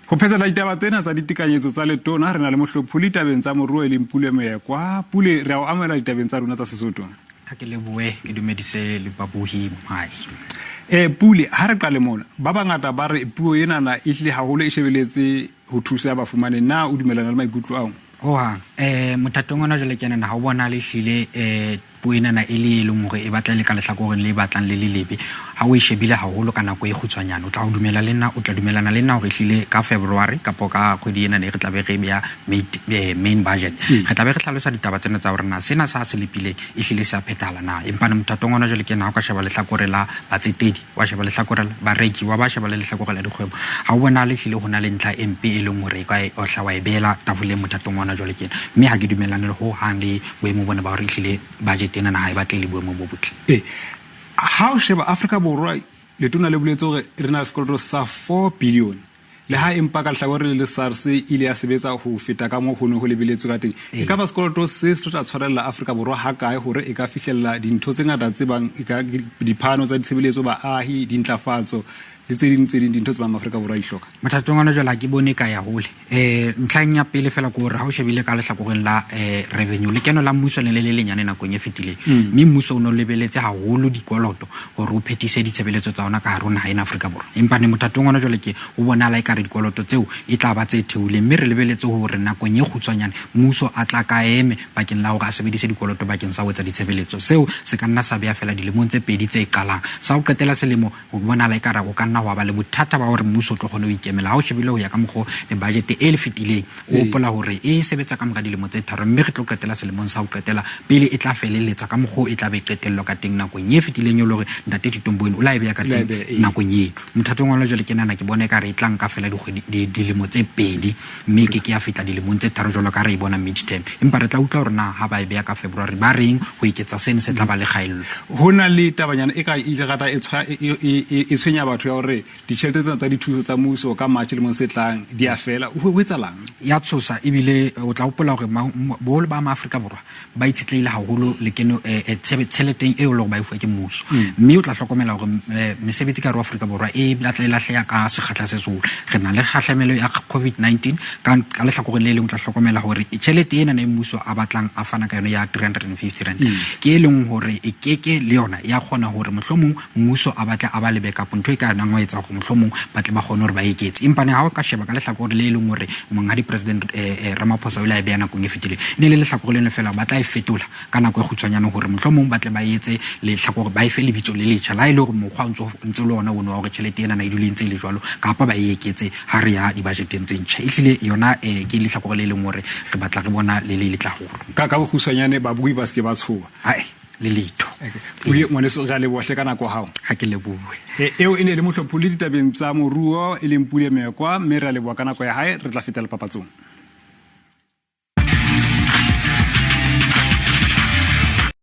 Ho phethela ditaba tsena tsa ditekanyetso tsa letona re na le mohlopholi tabeng tsa moruo e leng Pule Moekwa. Pule, re a o amohela ditabeng tsa rona tsa Sesotho. Ha ke lebohe, ke dumedise le babohi monghadi. E, Pule, ha re qale mona. Ba bangata ba re puo enana e hlile haholo e shebeletse ho thusa bafumanehi. Na o dumellana le maikutlo ao? Hohang. Mothatong ona jwale ke nahana ha o bonahale ehlile puo enana e le e leng hore e batla e le ka lehlakoreng le batlang le le lebe. Ha o e shebile haholo ka nako e kgutshwanyane, o tla o dumela le nna, o tla dumelana le nna hore ehlile ka February kapo ka kgwedi enana e re tla be re beha main budget. Re tla be re hlalosa ditaba tsena tsa hore na sena sa se lepileng ehlile se a phethahala na. Empa mothatong ona jwale ke ena ha o ka sheba lehlakore la batsetedi, wa sheba lehlakore la bareki, wa ba sheba le lehlakore la dikgwebo, ha o bonahale ehlile ho na le ntlha e mpe e leng hore e ka e ohla wa e beela tafoleng mothatong ona jwale ke ena. Mme ha ke dumellane le ho hang le boemo bona ba hore ehlile budget enana ha e batle e le boemong bo botle. Ee, ha o sheba Afrika Borwa, letona le boletse hore re na le sekoloto sa 4 billion. Le ha empa ka lehlakore le le SARS e ile ya sebetsa ho feta ka moo ho ne ho lebeletswe ka teng. E ka ba sekoloto se se tla tshwarella Afrika Borwa ha kae hore e ka fihlella dintho tse ngata tse bang e ka diphano tsa ditshebeletso, baahi, dintlafatso le tse ding tse ding dintho tse bang Afrika Borwa e di hloka? Mothatong ona jwale ha ke bone ka ya hole. Ntlheng ya pele fela ke hore ha o shebile ka lehlakoreng la revenue, lekeno la mmuso le ne le lenyane nakong e fetileng, mme mmuso o ne o lebeletse haholo dikoloto hore o phethise ditshebeletso tsa ona ka hare ho naha ena Afrika Borwa. Empa ne mothatong ona jwale ke ho bonahala ekare dikoloto tseo e tla ba tse theohileng, mme re lebeletse hore nakong e kgutshwanyane mmuso a tla ka eme bakeng la hore a sebedise dikoloto bakeng sa ho etsa ditshebeletso. Seo se ka nna sa beha fela dilemong tse pedi tse qalang. Sa ho qetela selemo Ho bonahala ekare ho ka nna hwa ba le bothata ba hore mmuso o tlo kgone ho ikemela. Ha o shebile ho ya ka mokgo le budget e le fetileng, o hopola hore e sebetsa ka mora dilemo tse tharo, mme re tlo qetela selemong sa ho qetela pele e tla feleletsa ka mokgo e tla be e qetellwa ka teng nakong e fetileng, e le hore Ntate Tito Mboweni o la e beha ka teng nakong eo. Mothatong wa jwale ke nahana ke bona ekare e tla nka fela dikgwedi, dilemo tse pedi, mme e ke ke ya fihla dilemong tse tharo jwalo ka re e bona mid-term. Empa re tla utlwa hore na ha ba e beha ka February ba reng ho eketsa seno se tla ba le kgaello. Ho na le tabanyana e ka ile rata e e tshwenya batho ya hore ditjhelete tsena tsa dithuso tsa mmuso ka March lemong se tlang di a fela. Ho etsahalang? Ya tshosa ebile o tla hopola hore boholo ba maAfrika Borwa ba itshetlehile haholo lekeno tjheleteng eo le hore ba e fuwa ke mmuso. Mme o tla hlokomela hore mesebetsi ka hare ho Afrika Borwa e batla e lahleha ka sekgahla se seholo. Re na le kgahlamelo ya COVID-19 ka ka lehlakoreng le leng o tla hlokomela hore tjhelete ena e mmuso a batlang a fana ka yona ya 350 rand ke e leng hore e keke le yona ya kgona hore mohlomong mmuso a batle a ba le backup, ntho e ka nang wa etsa hore mohlomong ba tle ba kgone hore ba eketse. Empa ne ha o ka sheba ka lehlakore le e leng hore monghadi President Ramaphosa o ile a e beha nakong e fetileng, e ne le lehlakore leno fela ba tla e fetola ka nako e kgutshwanyane hore mohlomong ba tle ba etse lehlakore, ba e fe lebitso le letjha, la e le hore mokgwa o ntse le ona ono wa hore tjhelete ena e dule e ntse e le jwalo, kapa ba e eketse ha re ya dibudgeteng tse ntjha. Ehlile yona ke lehlakore le leng hore re batla re bona le le letle haholo. Ka bokgutshwanyane babui ba se ke ba tshoha. Ae, le letho. Pule ngwaneso, re a leboha hle ka nako ya hao. Ha ke lebohe. Eo e ne e le mohlopholi ditabeng tsa moruo e leng Pule Mekwa, mme re a leboha ka nako ya hae. Re tla fetela papatsong.